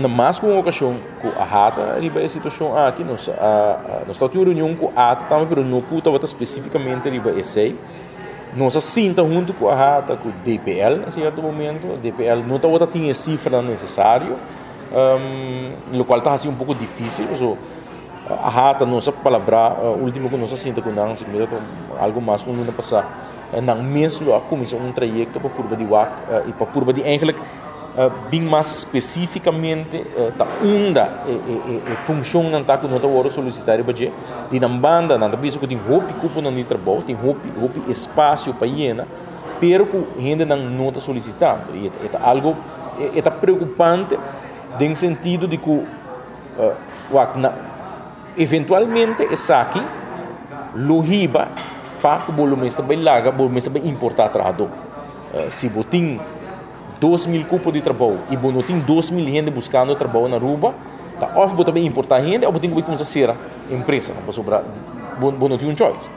Na mas ku un okashon ku AHATA riba e situashon aki, nos a nos tabatin un reunion ku ATA tambe pero no ku tabata spesífikamente riba esei. Nos a sinta huntu ku AHATA ku DPL na sierto momento. DPL no tabata tin e sifranan nesesario, lokual ta hasi un poko difísil pasobra AHATA nos a palabrá último ku nos a sinta ku nan si ku algu mas ku un luna pasá nan mes lo a kuminsá un trayekto pa purba di wak i pa purba di eigenlijk Bin mas spesífikamente ta unda e funshonnan ta ku no ta wòrdu solisitá riba dje. Di nan banda nan ta bisa ku tin hopi kuponan di trabou, tin hopi hopi espasio pa yena, pero ku hendenan no ta solisitando. I e ta algu, e ta preokupante den sentido di ku wak na eventualmente esaki lo hiba pa ku bo lo mester bai laga, bo mester bai importá trahadó. Si bo tin 2000 cupo di trabou y bo no tin 2000 hende buscando trabou na Aruba, ta of bo ta bay importa hende of bo tin cu bay cuminsa cera empresanan pasobra bo bo no tin un choice.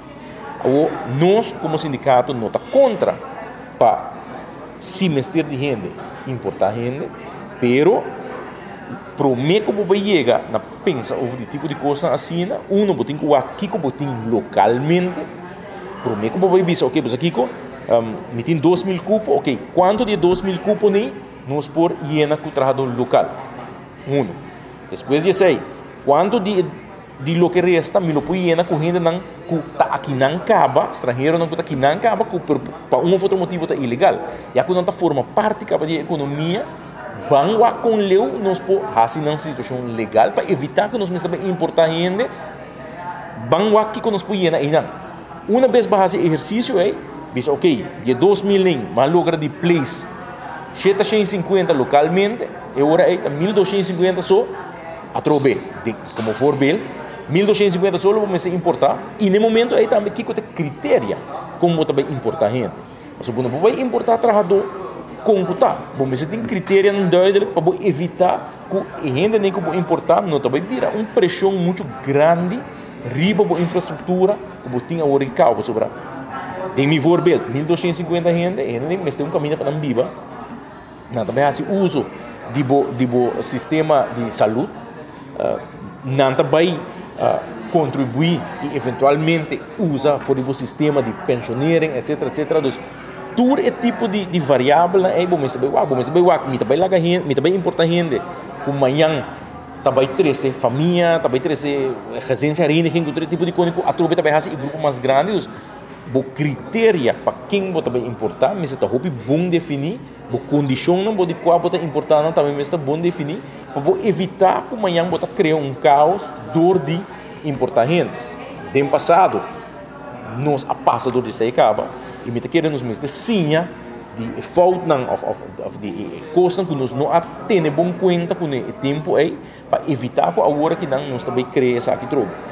Awor nos como sindicato no ta contra pa si mester di hende importa hende, pero prome cu bo bay yega na pensa over di tipo di cosnan asina, uno bo tin cu wak kico bo tin localmente, prome cu bo bay bisa ok bo sa kico, Mi tin 2000 kupo, ok, kuantu di e 2000 kupo ni nos por yena ku trahadó lokal? Uno. Despues di esei, kuantu di di loke resta mi lo por yena ku hendenan ku ta akinan kaba, stranheronan ku ta akinan kaba ku pero pa un of otro motibu ta ilegal? Ya ku nan ta forma parti kaba di e ekonomia, ban wak kon leu nos por hasi nan situashon legal pa evitá ku nos mester bai importá hende, ban wak kiko nos por yena einan. Una bes bo hasi ehersisio ei, bisa ok, di e 2000 nen bo a logra di place 750 lokalmente, e ora ei ta 1250 so atrobe, di komo voorbeeld, 1250 so lo bo mester importá i na e momento ei tambe kiko ta e kriteria kon bo ta bai importá hende. Pasobra bo no por bai importá trahadó kon ku ta, bo mester tin kriterianan duidelijk pa bo evitá ku e hendenan ku bo importá no ta bai bira un preshon muchu grandi riba bo infrastruktura ku bo tin awor di kau. Pasobra den mi voorbeeld, 1250 hende, e hende mester un kaminda pa nan biba, nan ta bai hasi uso di bo di bo sistema di salud, nan ta bai kontribuí i eventualmente usa for di bo sistema di pensionering etcetera etcetera. Dus tur e tipo di di variabelnan ei bo mester bai wak, bo mester bai wak mi ta bai laga hende, mi ta bai importa hende ku mañan ta bai trese famia, ta bai trese gezinshereniging ku tur e tipo di kos ku atrobe ta bai hasi e grupo mas grandi. Dus bo kriteria pa ken bo ta bai importa mester ta hopi bon definí, bo kondishonnan bo di kua bo ta importa nan tambe mester ta bon definí pa bo evitá ku mañan bo ta krea un kaos dor di importa hende. Den pasado nos a pasa dor di esei kaba i mi ta kere nos mester siña di e foutnan of of of di e kosnan ku nos no a tene bon kuenta kuné e tempu ei pa evitá ku awor akinan nos ta bai krea esaki trobe.